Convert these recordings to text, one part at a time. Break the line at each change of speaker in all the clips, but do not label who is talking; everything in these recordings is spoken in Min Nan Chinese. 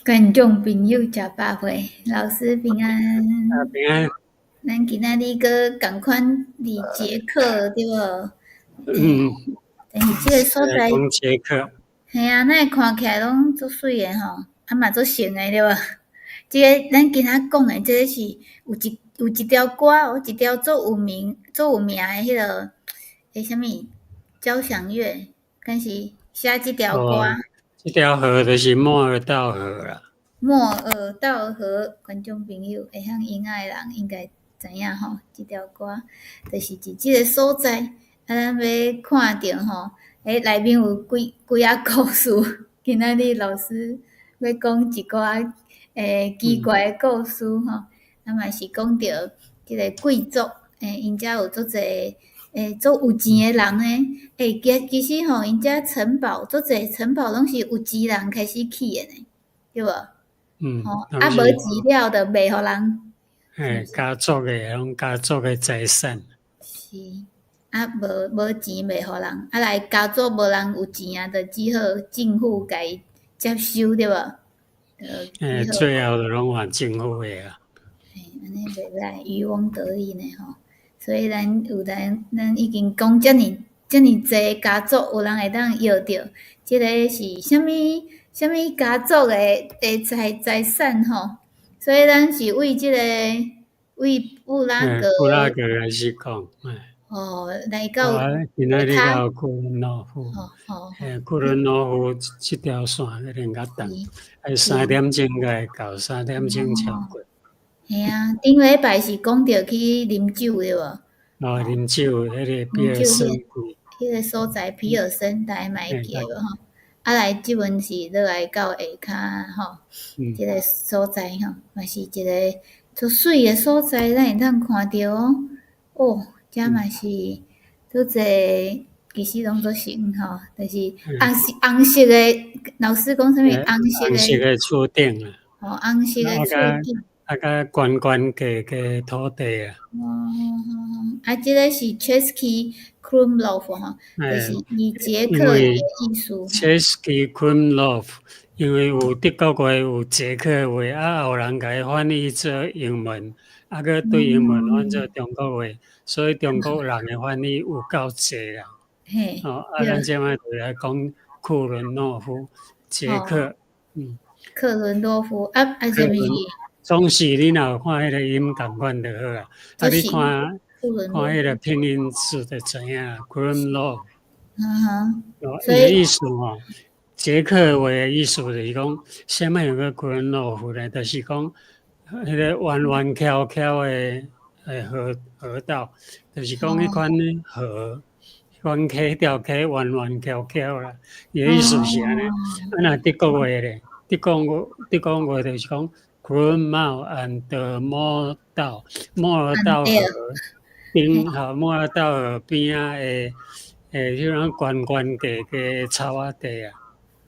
觀眾朋友食飽未？老師平安。
啊，平安。
咱今仔日閣仝款佇捷克對無？
嗯。
但是這个所在，
講捷克。
嘿啊，咱看起來攏足媠的吼，啊嘛足神的對無？這个咱今仔講的這个是有一條歌，有一條足有名、足有名的彼个，啥物交響樂，敢是寫這條歌。
哦，這條河就是莫爾道河啦。
莫爾道河，觀眾朋友會曉音樂的人應該知影吼，這條歌就是佇這个所在，啊，咱欲看著吼，內面有幾幾仔故事。今仔日老師欲講一寡奇怪的故事吼，啊嘛是講著這个貴族，𪜶遮有足濟足有錢的人呢。其實吼，𪜶遮城堡足濟城堡攏是有錢人開始起的呢，對無？
嗯。
吼，啊無錢了就賣予人。
嘿，家族的攏家族的財產。
是，啊無錢賣予人，啊來家族無人有錢啊，就只好政府共伊接收，對無？
最後就攏還政府的啊。
嘿，按呢袂䆀，漁翁得利呢吼。所以咱有咱咱已經講遮爾遮爾濟家族，有人會當搖著，這个是啥物啥物家族的財產吼？所以咱是為這个為布拉格。
布拉格開始講，
哦，來到。
今仔日到庫倫諾夫。
哦哦。
庫倫諾夫這條線可能較長，愛3點鐘才會到，三點鐘超過。
嘿啊，頂禮拜是講著去啉酒對無？
哦，啉酒，彼個皮爾森。
彼个所在皮爾森，大家嘛會記無吼？啊來，這陣是落來到下跤吼，這个所在吼，嘛是一个足媠的所在，咱會當看著哦。哦，遮嘛是足濟，其實攏足神吼，就是紅色紅色的，老師講啥物？紅色的。
紅色的厝頂啊。
哦，紅色的厝頂。
啊，佮懸懸低低土地啊。
哦，啊，這个是 Český Krumlov 吼，就是以捷克的意思。
Český Krumlov，因為有德國話有捷克話，啊，有人共伊翻譯做英文，啊，閣對英文翻做中國話，所以中國人的翻譯有夠濟啦。哦，啊，咱這擺就來講庫倫諾夫，捷克，嗯。
克倫諾夫，啊啊，啥物？
總是你若有看彼个音仝款就好啊。啊，你看看彼个拼音字就知影，Krumlov。哦，伊的意思吼，捷克話的意思就是講，啥物叫做庫倫諾夫呢？就是講彼个彎彎翹翹的河道，就是講彼款河，彼款溪條溪彎彎翹翹啦。伊的意思是按呢。啊，若德國話咧，德國話就是講 Krumau an der Moldau，莫爾道河邊，吼，莫爾道河邊仔的，彼種懸懸低低草仔地啊。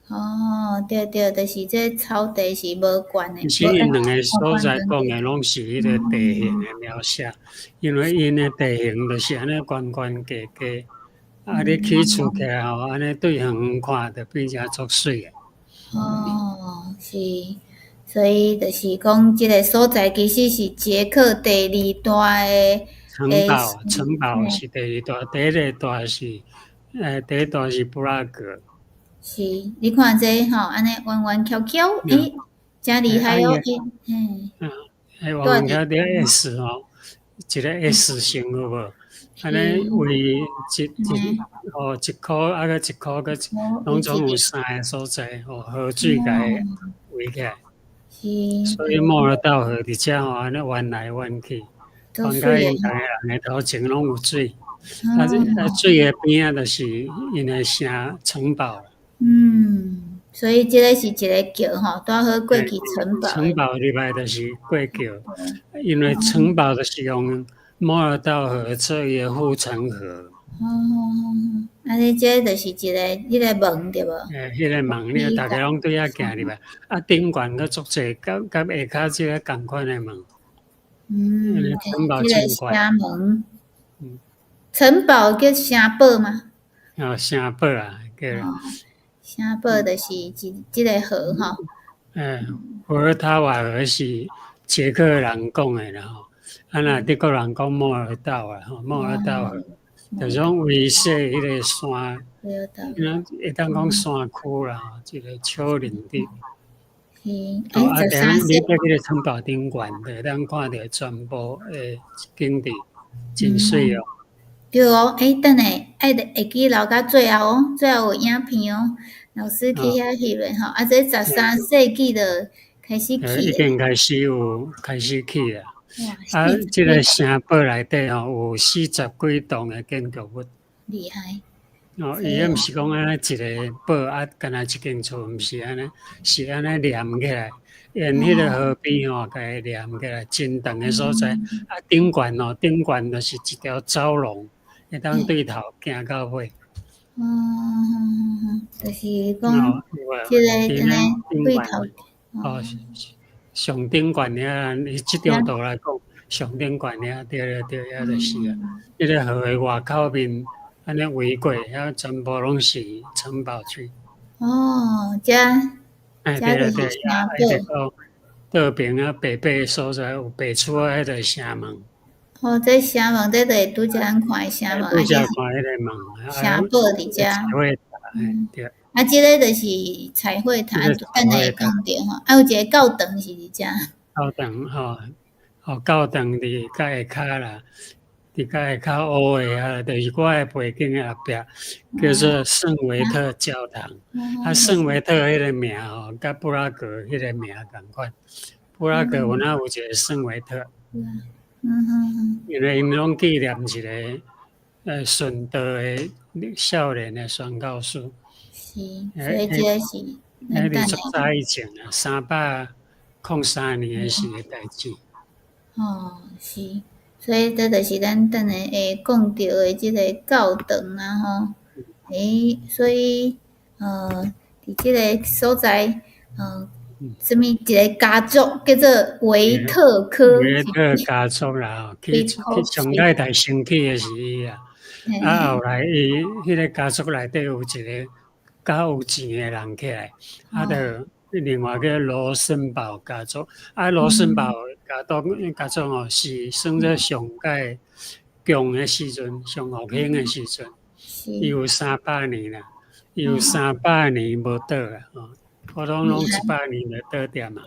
哦，對對，就是這草地是無懸的。
其實𪜶兩个所在講的攏是彼个地形的描寫，因為𪜶的地形就是按呢懸懸低低，啊，你起厝起來吼，按呢對遠遠看就變成足媠的。
哦，是。所以就是講，這个所在其實是捷克第二大的
城堡，城堡是第二大，第一大是布拉格。
是，你看這吼，按呢彎彎翹翹，欸，誠厲害哦！
嗯，欸，彎彎翹翹 S 吼，一个 S 型有無？按呢圍一吼一箍啊閣一箍閣，攏總有三个所在吼，河水共伊圍起來。所以莫爾道河佇遮吼，按呢彎來彎去，彎甲𪜶逐个人的頭前攏有水。啊，這啊水的邊仔就是𪜶的城城堡。
嗯，所以這个是一个橋吼，拄好過去城堡。
城堡入來就是過橋，因為城堡就是用莫爾道河做伊的護城河。
哦，啊，你這就是一个彼个門對無？
欸，彼个門，你逐家攏對遐行入來，啊，頂懸閣足濟，佮下跤這个仝款的門。
嗯，
城堡
這个城門。城堡叫城堡嗎？
哦，城堡啊，叫。
城堡就是這個河吼。
伏爾塔瓦河是捷克人講的啦吼，啊若德國人講莫爾道啊，吼，莫爾道河，就是講圍說彼個山，會當講山區啦，吼，一個丘陵地。哦，啊，等下你佇彼個城堡頂懸，就會當看著全部的景致，真媠哦。
對哦，欸，等下愛會記留到最後哦，最後有影片哦。老師去遐翕的吼，啊，這13世紀就開始起。
已經開始有開始起啊。啊，這個城堡內底吼有40幾棟的建築物。
厲害。
哦，伊彼毋是講按呢一个堡啊，干焦一間厝，毋是按呢，是按呢連起來，沿彼个河邊吼，共伊連起來，真長的所在。啊，頂懸吼，頂懸就是一條走廊，會當對頭行到尾。
嗯，就是講，這个按呢對頭。
哦，上頂懸遐，伊這張圖來講，上頂懸遐，對對對，遐就是啊。彼个河的外口面。按呢圍過，遐全部攏是城堡區。
哦，遮，
哎，對對對，啊，一直到倒爿啊，白白所在有白厝仔彼个城門。
哦，這城門，這就是拄才咱看的城門。
拄才看彼个門。
城堡佇遮。
對。
啊，這个就是彩繪塔，等下會講著吼。啊，有一个教堂是佇遮。
教堂吼，哦，教堂佇較下跤啦。佇較下跤烏的啊，就是我的背景的後壁，叫做聖維特教堂。啊，聖維特彼个名吼，佮布拉格彼个名仝款。布拉格有哪有一個聖維特？因為𪜶攏紀念一个順道的少年的宣教師。
是，所以這個是。
彼佇足早以前啊，303年的時的代誌。
哦，是。所以這就是咱等下會講著的這个教堂啊吼，欸，所以佇這个所在，啥物一个家族叫做維特科。
維特家族啦，吼，去去上蓋台先起的是伊啊，啊後來伊彼个家族內底有一个較有錢的人起來，啊，就另外個羅森堡家族，啊，羅森堡家族吼是算做上蓋強的時陣，上復興的時陣，伊有三百年啦，伊有三百年無倒啊，吼，普通攏100年就倒掉嘛，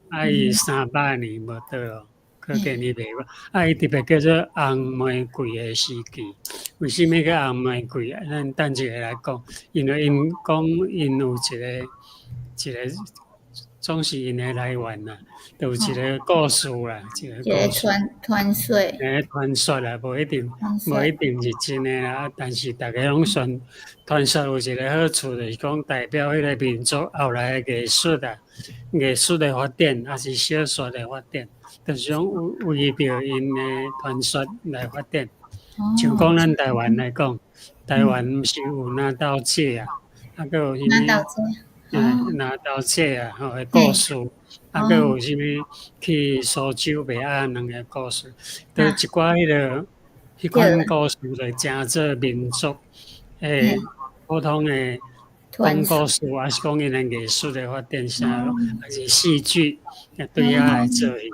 啊，伊三百年無倒哦，可見伊袂歹，啊，伊特別叫做紅玫瑰的時期，為啥物叫紅玫瑰？咱等一下來講，因為𪜶講𪜶有一个一个。總是𪜶的來源啦，就有一个故事啦，一个故事。
傳說。
欸，傳說啦，無一定，無一定是真的啦。但是逐家攏傳傳說有一個好處，就是講代表彼個民族後來的藝術啊，藝術的發展，抑是小說的發展，就是講圍著𪜶的傳說來發展。像講咱台灣來講，台灣毋是有拿刀姐啊，啊，閣有啥物？嗯，拿刀姐啊，吼的故事，啊，閣有啥物去蘇州賣鴨卵的故事，都一寡彼个彼款故事就成做民族的普通的講故事，抑是講𪜶的藝術的發展啥，抑是戲劇，對遐來做戲。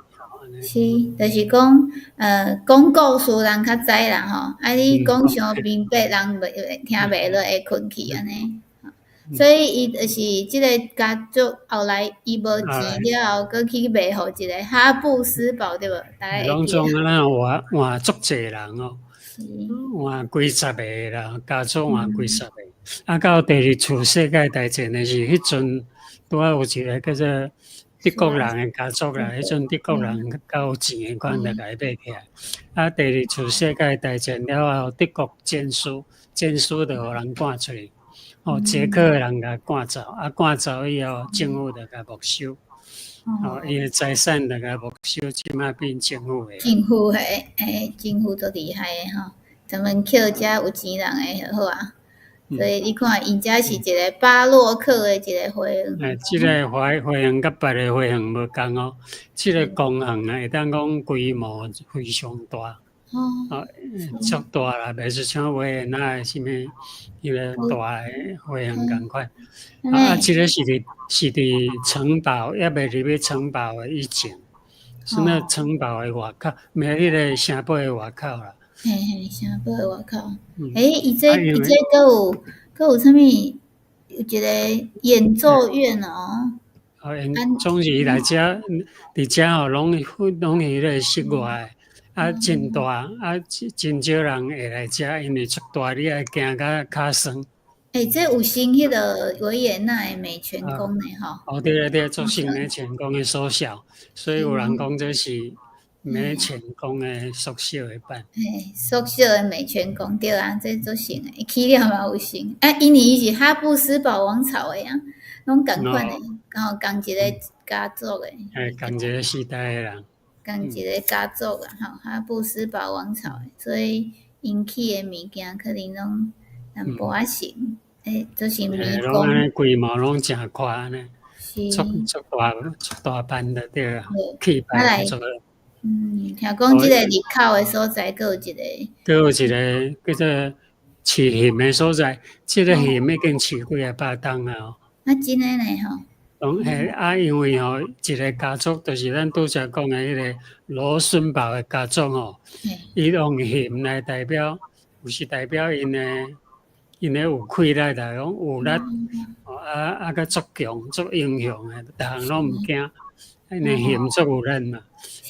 是，就是講，講故事人較知啦吼，啊，你講傷明白，人袂聽袂落，會睏去按呢。所以伊就是這个家族後來伊無錢了後，閣去賣予一个哈布斯堡對無？大家
攏總咱換換足濟人哦，換幾十个啦，家族換幾十個。啊，到第二次世界大戰的時，彼陣拄仔有一个叫做德國人的家族啦，彼陣德國人較有錢的款就共伊買起來。啊，第二次世界大戰了後，德國戰輸，戰輸就予人趕出去。哦，捷克的人共趕走，啊，趕走以後，政府就共沒收，哦，伊的財產就共沒收，這馬變政府的。
政府的，欸，政府足厲害的吼，專門抾遮有錢人的就好啊。所以你看，𪜶遮是一个巴洛克的一个花園。
欸，這个花園佮別个花園無仝哦，這个公園啊，會當講規模非常大。哦，足大啦，袂是像維也納的啥物彼个大的花園仝款。啊，這个是佇城堡，猶未入去城堡的以前，是那城堡的外口，毋是彼个城堡的外口啦。
嘿嘿，城堡的外口。欸，伊這閣有啥物？有一个演奏院哦。
哦，總是伊來遮，佇遮吼，攏彼个室外的，啊，真大，啊，真少人會來遮，因為足大，你愛行甲跤酸。
欸，這有像彼个維也納的美泉宮呢，吼。
哦，對對對，足像美泉宮的縮小，所以有人講這是美泉宮的縮小的版。
嘿，縮小的美泉宮對啊，這足像的，伊起了嘛有像。啊，因為伊是哈布斯堡王朝的啊，攏仝款的，然後仝一个家族的。
欸，仝一个時代的人。
仝一个家族啊，吼，哈布斯堡王朝的，所以𪜶起的物件可能攏淡薄仔像，欸，就是迷宮。
攏按呢規模攏誠寬按呢，足足大足大範就對啊，氣派足。
嗯，聽講這個入口的所在，閣有一個，
閣有一個叫做飼熊的所在，這個熊已經飼幾仔百冬啊。
啊，真的呢吼。
講嘿啊，因為吼，一個家族就是咱拄才講的彼個羅森堡的家族吼，伊用熊來代表，有是代表𪜶的有氣力啦，講有力，啊啊，閣足強、足英雄的，逐項攏毋驚，𪜶的熊足有力嘛。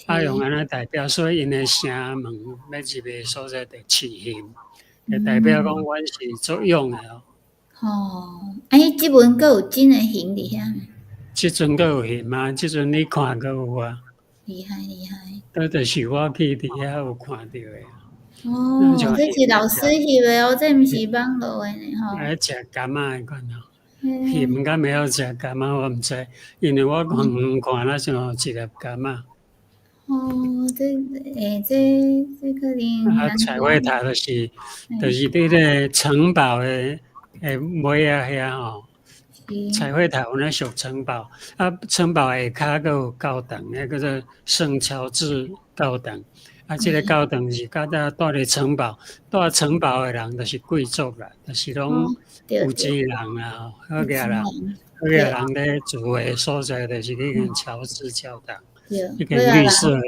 啊，用按呢代表，所以𪜶的城門欲入的所在就飼熊，就代表講阮是足勇的哦。
吼，啊，彼這陣閣有真的熊佇遐？
這陣閣有熊啊，這陣你看閣有啊。
厲害厲害。
這就是我去佇遐有看著的。
哦，這是老師翕的哦，這毋是網路的呢吼。
愛食柑仔的款哦，熊敢會曉食柑仔，我毋知，因為我遠遠看若像有一粒柑仔。
哦，這欸，這可能。
啊，彩繪塔就是佇個城堡的尾仔遐吼。彩繪塔有咧屬城堡，啊，城堡下跤閣有教堂，彼叫做聖喬治教堂。啊，這个教堂是較早蹛佇城堡，蹛城堡的人就是貴族啦，就是攏有錢人啦，好額人，好額人咧住的所在，就是彼間喬治教堂，彼間綠色的，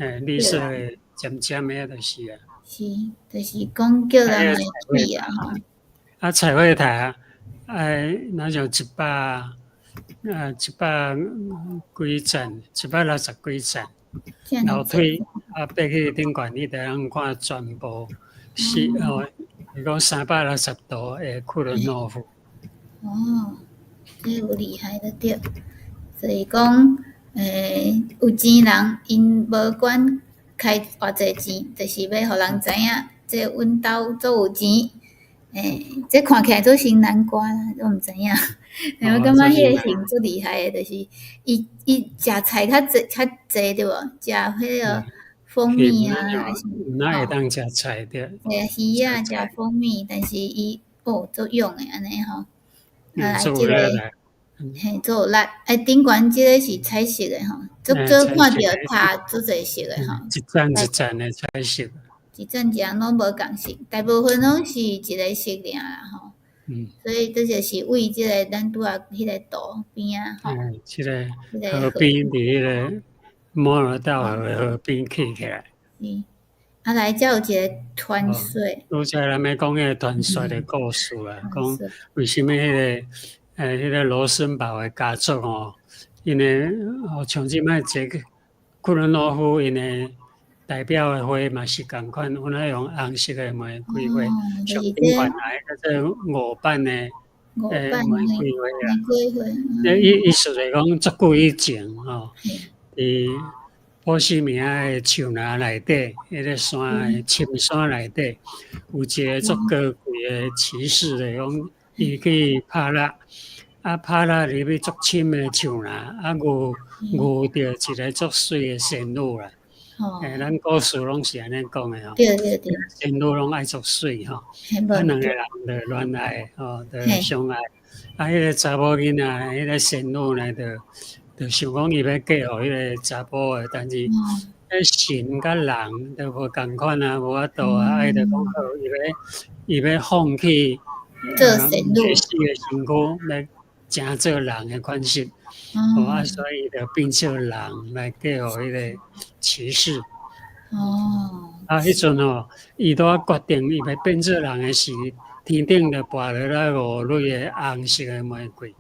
欸，綠色的尖尖的，就是啊。
是，就是講叫人來去啊，吼。
啊，彩繪塔，哎，若像一百幾層，160幾層。樓梯啊，爬去頂懸，你就通看全部是哦，是講360度的庫倫諾夫。
哦，這有厲害著對。所以講，欸，有錢人𪜶無管開偌濟錢，就是欲予人知影，這阮兜足有錢。欸，這看起來做像南瓜啦，我毋知影。我感覺彼個熊足厲害的，就是伊食菜較濟較濟對無？食彼個蜂蜜啊，還是
哪會當食菜對？
對，魚仔食蜂蜜，但是伊哦足勇的按呢吼。啊，這個嘿足有力。欸，頂懸這個是彩色的吼，足少看著塔足濟色的吼。
一層一層的彩色。
一層一層攏無仝色，大部分攏是一個色爾啦吼。所以這就是為這個咱拄仔彼個圖邊仔吼。
嗯，這個河邊佇彼個摩爾道河的河邊起起來。
是，啊來，遮有一個傳說。
拄才咱欲講彼個傳說的故事啦，講為啥物彼個羅森堡的家族吼，𪜶的哦像這擺這個庫倫諾夫𪜶的代表的花嘛是仝款，阮愛用紅色的玫瑰花，上頂懸來叫做五瓣的玫瑰花啦。這意思就是講，足久以前吼，佇波西米亞的樹林內底，彼個山的深山內底，有一個足高貴的騎士，就講伊去拍獵，啊拍獵入去足深的樹林，啊遇著一個足媠的仙女啦。欸，咱故事攏是按呢講的吼。
對對對。
仙女攏愛足媠吼，啊兩個人就戀愛吼，就相愛。啊，彼個查某囡仔，彼個仙女呢，就想講伊欲嫁予彼個查埔的，但是彼神佮人都無仝款啊，無法度啊，啊伊就講好，伊欲放棄
做仙女
死的身軀，來成做人的款式，哦啊，所以伊就變做人來嫁予彼個騎士。啊，彼陣吼，伊拄仔決定伊欲變做人的時，天頂就跋落來五蕊的紅色的玫瑰，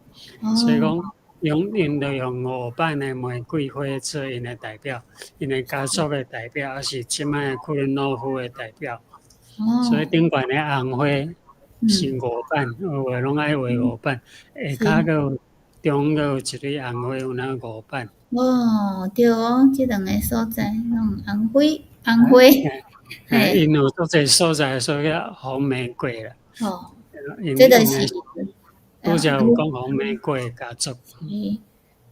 所以講用𪜶就用五瓣的玫瑰花做𪜶的代表，𪜶的家族的代表，抑是這擺庫倫諾夫的代表。所以頂懸的紅花是五瓣，畫攏愛畫五瓣，下跤閣有中閣有一蕊紅花，有哪五瓣。
哦，對哦，這兩個所在攏紅花，紅花。
𪜶有足濟所在，所以叫紅玫瑰啦。
哦，這就是
拄才有講紅玫瑰家族。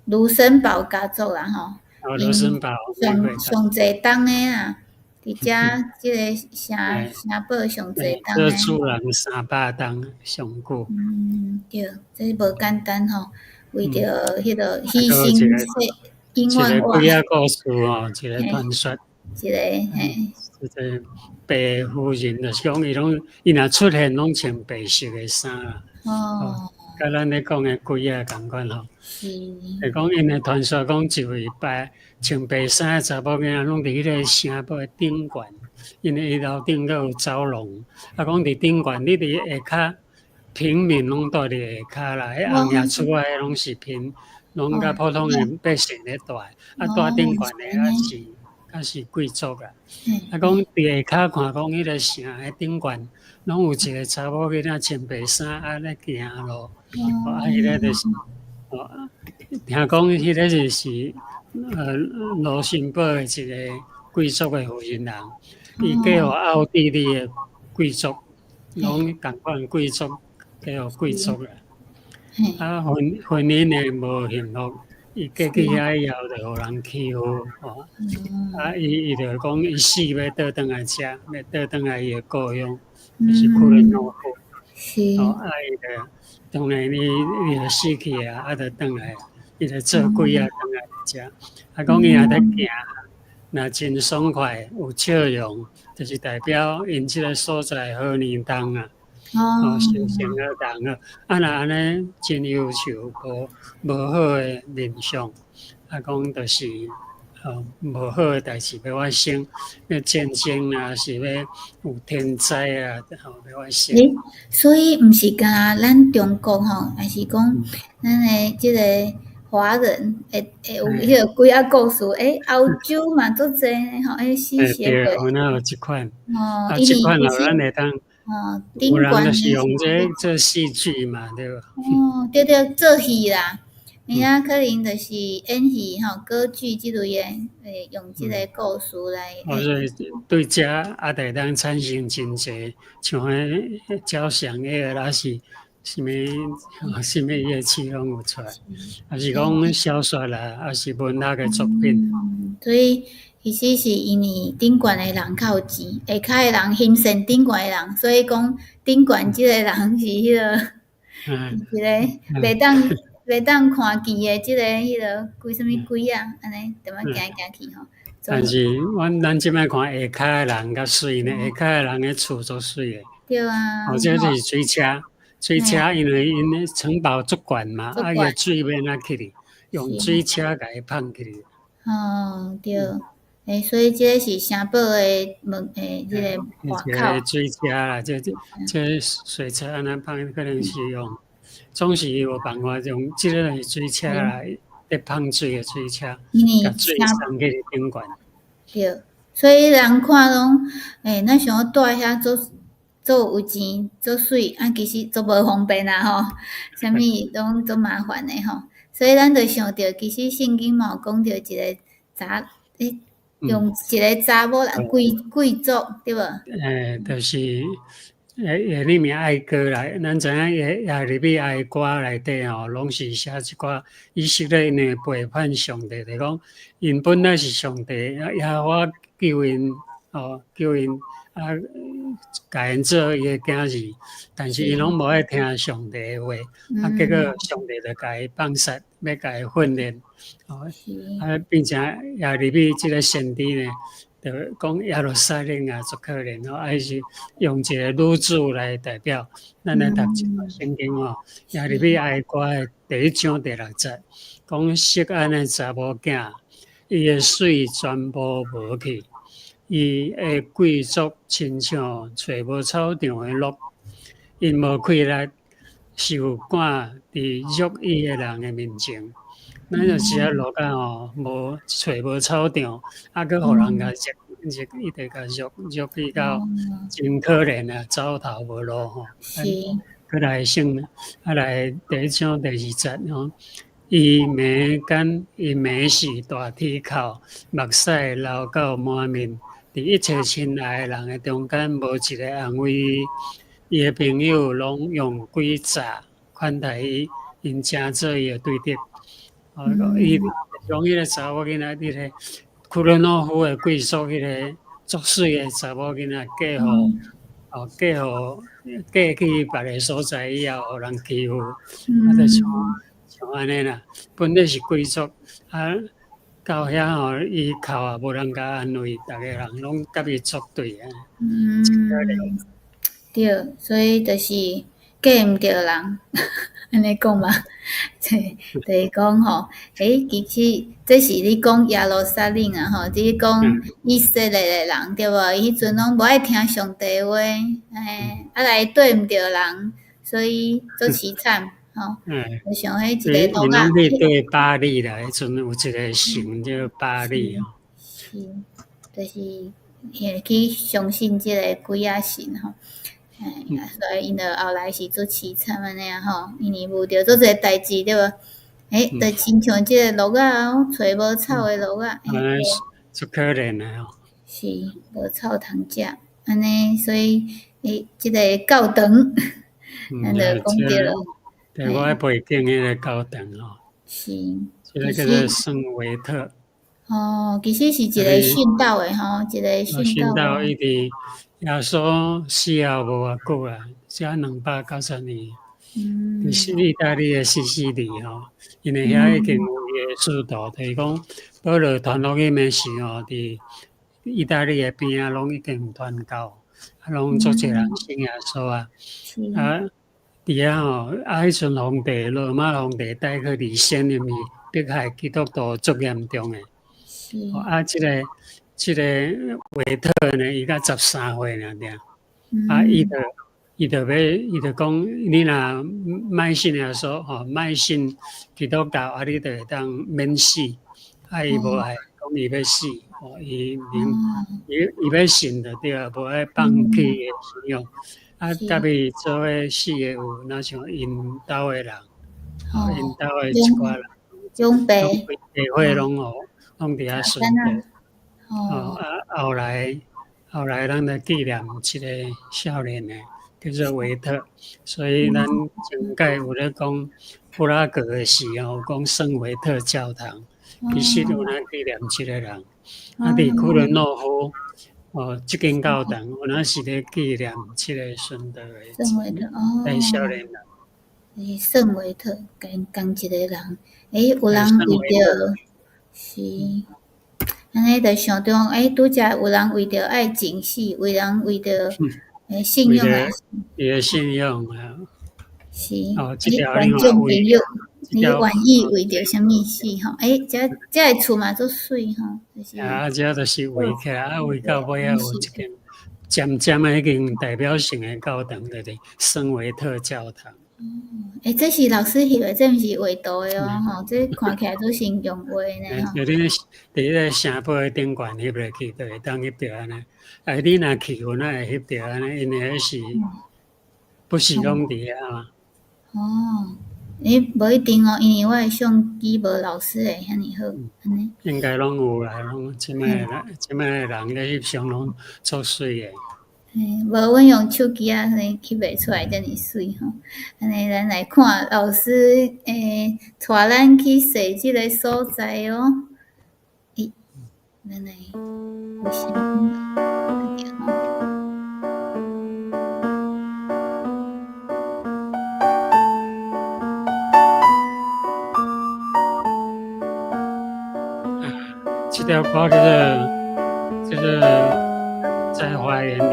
盧森堡家族啦，吼。
哦，盧森堡。
上上濟冬的啊，佇遮這個城堡上濟冬的。
做主人300冬上久。
嗯，對，這無簡單吼，為著彼個犧牲世永遠
一個鬼仔故事吼，一個傳說。
一個嘿。
一個白夫人就是講，伊攏伊若出現攏穿白色的衫啦。佮咱咧講的鬼仔仝款吼。是講𪜶的傳說講，一位白穿白衫的查某囝仔，攏佇彼個城堡的頂懸，因為伊樓頂閣有走廊，啊，講佇頂懸，你佇下跤平民攏蹛佇下跤啦，彼紅額出來的攏是平，攏佮普通的百姓咧蹛，啊，蹛頂懸的啊是較是貴族啦。啊，講佇下跤看講彼個城的頂懸，攏有一個查某囡仔穿白衫啊咧行路，啊，彼個就是，哦，聽講彼個就是盧森堡的一個貴族的夫人人，伊嫁予奧地利的貴族，攏仝款貴族嫁予貴族啦。啊，婚姻的無幸福，伊嫁去遐以後就予人欺負，吼。啊，伊就講伊死欲倒轉來遮，欲倒轉來伊的故鄉，就是庫倫諾夫。哦，啊，伊就當然伊就死去啊，啊，就轉來，伊就做鬼仔轉來遮。啊，講伊若佇行，若真爽快，有笑容，就是代表𪜶這個所在好年冬啊。哦，收成好冬好。啊，若按呢真憂愁，無好的面相，啊，講就是哦，無好的代誌欲發生，欲戰爭啊，是欲有天災啊，吼，欲發生。
欸，所以毋是干焦咱中國吼，抑是講咱的這個華人會有彼個鬼仔故事，欸，歐洲嘛足濟吼，欸，吸血鬼。
對，有哪有這款？啊，這款哦，咱會當。
哦，
有人就是用這做戲劇嘛，對無？
哦，對對，做戲啦，伊啊可能就是演戲吼，歌劇這類的，會用這個故事來。
哦，所以對遮也會當產生真濟，像彼交響樂，抑是啥物啥物樂器攏有出來，抑是講小說啦，抑是文學的作品。
所以其實是因為頂懸的人較有錢，下跤的人欣羨頂懸的人，所以講頂懸這個人是彼個，一個袂當看見的這個彼個鬼啥物鬼仔，按呢踮仔行來行去吼。
但是阮咱這擺看下跤的人較媠呢，下跤的人的厝足媠的。
對啊。
哦，這是水車，水車因為𪜶的城堡足懸嘛，啊，伊的水欲按怎起去？用水車共伊放起去。
哦，對。欸，所以這個是城堡的門，欸，這個外口。
水車啦，這水車按呢放，可能是用，總是有辦法用這個是水車啦，咧放水的水車，共水送去頂懸。
對，所以人看攏，欸，咱想講蹛遐足足有錢，足媠，啊，其實足無方便啦吼，啥物攏足麻煩的吼。所以咱就想著，其實聖經嘛有講著一個查，欸，用一個查某人貴族，對無？
欸，就是耶利米哀歌啦，咱知影耶利米哀歌內底吼，攏是寫一寡以色列𪜶的背叛上帝，就講𪜶本來是上帝，耶和華救𪜶，哦，救𪜶 啊，共𪜶做伊的囝兒，但是𪜶攏無愛聽上帝的話，啊，結果上帝就共伊放殺，欲共伊訓練，哦，啊，變成耶利米這個先知呢，就講耶路撒冷啊，足可憐哦，啊，伊是用一個女子來代表。咱來讀一段聖經哦，耶利米哀歌的第一章第六節，講錫安的查某囝，伊的媠全部無去，伊的貴族親像揣無草場的鹿，𪜶無氣力，受趕佇辱伊的人的面前。咱就是啊落甲吼，無揣無草場，啊，閣予人共辱辱，一直共辱辱去到真可憐啊，走投無路吼。閣來聖，啊來第一章第二節吼，伊眉間，伊眉是大鐵扣，目屎流到滿面，佇一切親愛的人的中間，無一個安慰伊。伊的朋友攏用詭詐款待伊，𪜶成做伊的對敵。哦，伊講彼個查某囡仔佇咧庫倫諾夫的貴族，彼個足媠的查某囡仔嫁予，哦，嫁去別个所在以後，予人欺負，啊，就像按呢啦。本來是貴族，啊，到遐吼，伊哭啊，無人共安慰，逐个人攏共伊作對啊。
嗯，對，所以就是嫁毋著人，按呢講嘛，就是講吼，欸，其實這是你講耶路撒冷啊吼，你講以色列的人對無？伊彼陣攏無愛聽上帝話，欸，啊來對毋著人，所以足淒慘吼。就像彼一個鹿仔。
𪜶去對巴力啦，彼陣有一個神叫巴力哦。
是，就是去相信這個鬼仔神吼。欸，所以𪜶就後來是足淒慘按呢吼，因為遇著足濟代誌對無？欸，就親像這個鹿仔哦，揣無草的鹿仔。
足可憐的哦。
是，無草通食，按呢，所以欸，這個教堂，咱就講著。
對，我的背景彼個教堂哦。
是。
這個叫做聖維特。
哦，其實是一個殉道的吼，一個殉
道。伊佇耶穌死後無偌久啊，才290年。佇意大利的西西里吼，因為遐已經有伊的使徒，就是講保羅傳福音的時候，佇意大利的邊仔攏已經有傳教，啊，攏足濟人信耶穌啊。啊，佇遐吼，啊，彼陣皇帝羅馬皇帝戴克里先因為迫害基督徒足嚴重的。啊，這個維特呢，伊才13歲爾爾，啊，伊就講，你若莫信耶穌吼，莫信基督教，啊，你就會當免死。啊，伊無愛，講伊欲死，吼，伊欲信就對啊，無愛放棄伊的信仰。啊，共伊做伙死的有，若像𪜶兜的人，吼，𪜶兜的一寡人，
長輩，
教會攏予攏佇遐殉道。哦，啊，後來咱來紀念這個少年的，叫做維特，所以咱前擺有咧講布拉格的時候，講聖維特教堂，其實有咱紀念這個人。啊，佇庫倫諾夫，哦，這間教堂有哪是咧紀念這個殉道的
聖維特哦，
少年人。
是聖維特，仝一個人，欸，有人為著是。按呢就想著，欸，拄才有人為著愛情死，有人為著欸信仰來死。
伊的信仰啊。
是。哦，觀眾朋友，你願意為著啥物死吼？欸，這個厝嘛足媠吼，就是。
啊，這就是圍起來，啊，圍到尾仔有一間漸漸的已經代表性的教堂，就是聖維特教堂。
欸，這是老師翕的，這毋是畫圖的哦，吼，這看起來足像用畫的呢，吼。
就你佇彼個城堡的頂懸翕落去，就會當翕著按呢。啊，你若去，有哪會翕著按呢？因為彼是，不是攏佇遐嘛。
哦，欸，無一定哦，因為我的相機無老師的遐爾好，按呢。
應該攏有啦，攏這擺人，這擺的人咧翕相攏足媠的。
嘿，無，阮用手機仔按呢翕袂出來遮爾媠吼。按呢，咱來看老師欸，帶咱去踅這個所在哦。欸，咱來有聲吼。
這條歌叫做在花園裡，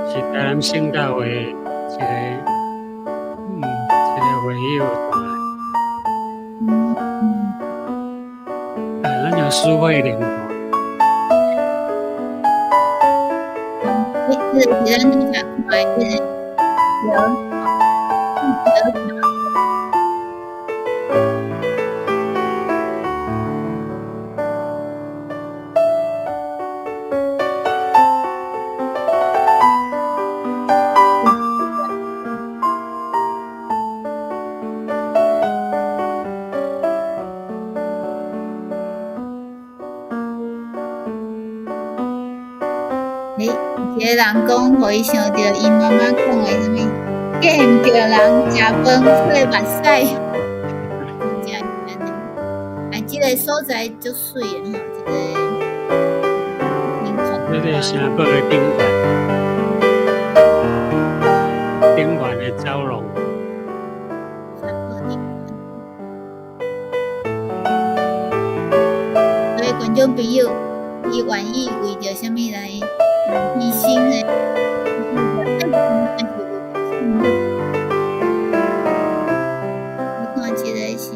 是台南聖教會一個會友彈的。啊，咱用蘇慧蓮彈。
這個是咱拄才看的這個。一个人講，予伊想著伊媽媽講的啥物，嫁毋著人，食飯吹目屎。真正是按呢。啊，這个所在足媠的吼，這個。
這個城堡的頂懸，頂懸的走廊。
城堡頂懸。所以觀眾朋友，你願意為著啥物來犧牲呢？還是為著信仰？你看這個是，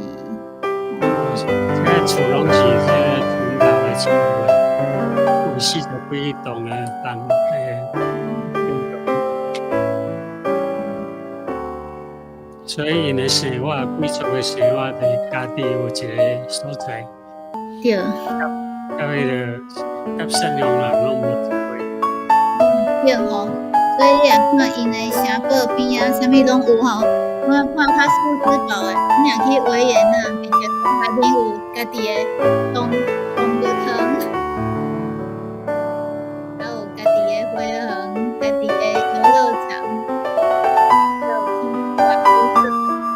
這個厝攏是這個傳教的厝啦，有40幾棟的房，所以𪜶的生活，貴族的生活，就是家己有一个所在。
對。
佮彼个佮善良人攏無做伙。
對吼，所以你若看𪜶的城堡邊仔，啥物攏有吼。我看較舒適堡的，你若去維也納，而且內面有家己的動物園，還有家己的花園，家己的遊樂場。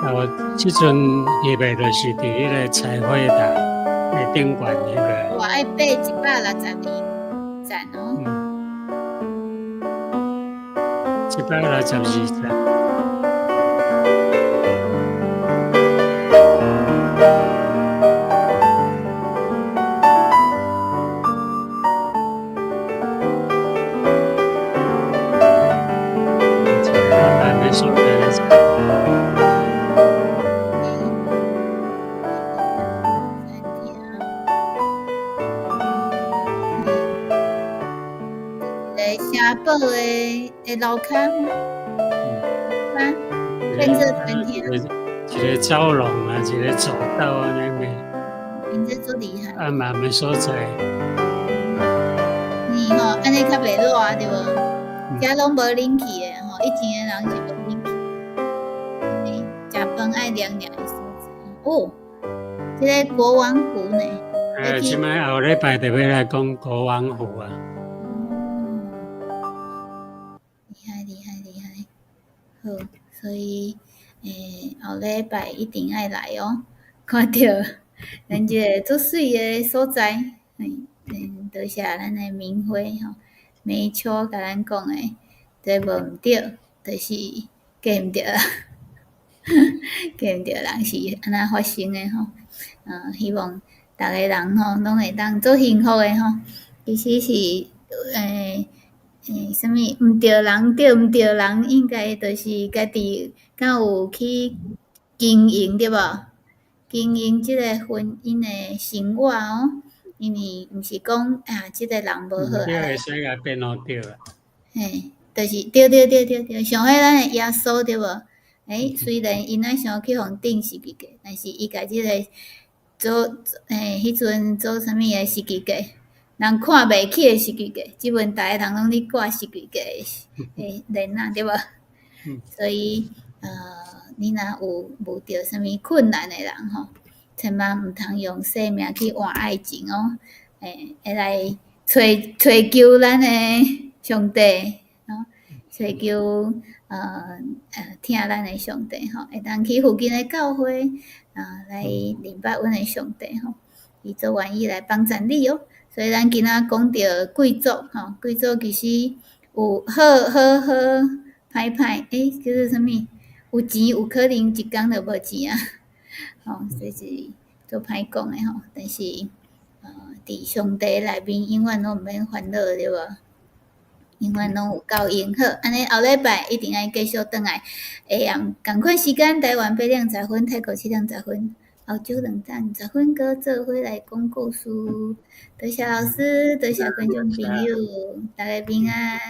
啊，這陣翕的就是佇彼个彩繪塔的頂懸彼个。
我愛爬162層哦。
162層。
城堡的樓跤，啊，變做餐廳。
一個走廊啊，一個走道按呢咩？𪜶
這足厲害。
啊，慢的所在。
你吼，按呢較袂熱對無？遮攏無冷氣的吼，以前的人是無冷氣。食飯愛涼涼的所在。哦，這个國王湖呢？
欸，這擺後禮拜就欲來講國王湖啊。
好，所以，後禮拜一定愛來哦。看著咱這個足媠的所在，多謝咱的明輝吼，梅秋共咱講的，這無毋對，就是嫁毋著啦，嫁毋著人是按怎發生的吼。希望逐个人吼攏會當足幸福的吼。其實是，啥物毋著人，對毋著人，應該就是家己敢有去經營對無？經營這个婚姻的生活哦，因為毋是講啊，這个人無好。
對，會使共變弄著啊。
嘿，就是對對對對對，像彼咱的耶穌對無？雖然𪜶愛想去予釘十字架，但是伊共這个做，彼陣做啥物的十字架？人看袂起的十字架，這陣逐个人攏咧掛十字架的鏈仔，對無？所以，你若有遇著啥物困難的人吼，千萬毋通用生命去換愛情哦。會來揣求咱的上帝，吼，揣求疼咱的上帝吼，會當去附近的教會啊，來認捌阮的上帝吼，伊足願意來幫贊你哦。所以咱今仔講著貴族吼，貴族其實有好好好歹歹，叫做啥物？有錢有可能一工就無錢啊，吼，這是足歹講的吼。但是，佇上帝內面永遠攏毋免煩惱，對無？永遠攏有夠用。好，按呢後禮拜一定愛繼續轉來。下暗仝款時間，台灣8點10分，泰國7點10分，後晝2點10分，閣做伙來講故事。多謝老師，多謝觀眾朋友，大家平安。